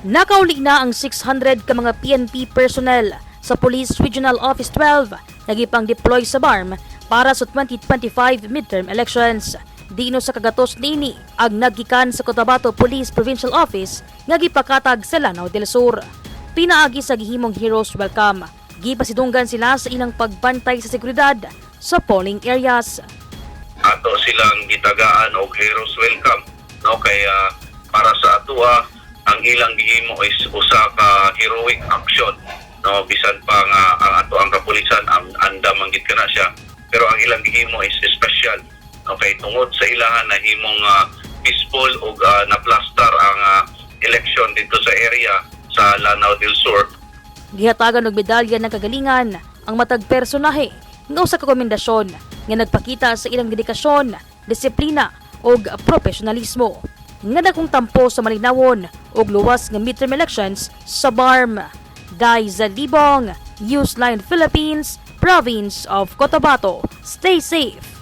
Nakauli na ang 600 ka mga PNP personnel sa Police Regional Office 12 nga gipang-deploy sa BARMM para sa 2025 midterm elections. Diin 1 ka gatos nini ang naggikan sa Cotabato Police Provincial Office nga gipakatag sa Lanao del Sur. Pinaagi sa gihimong Heroes Welcome, gipasidunggan sila sa ilang pagbantay sa seguridad sa polling areas. Ato silang gitagaan og Heroes Welcome, no, kay para sa atoa, ang ilang gihimo is usa ka heroic action, no, bisan pa nga ang ato ang kapulisan ang andam man gid kana siya, pero ang ilang gihimo is special, okay, tungod sa ilahan nahimong peaceful ug naplastar ang election dito sa area sa Lanao del Sur. Gihatagan og medalya ng kagalingan ang matag personahe nga usa ka komendasyon nga nagpakita sa ilang dedikasyon, disiplina ug profesionalismo nga dakong tampo sa malinawon ug luwas nga midterm elections sa BARMM. Daiza Libong, Newsline Philippines, Province of Cotabato. Stay safe.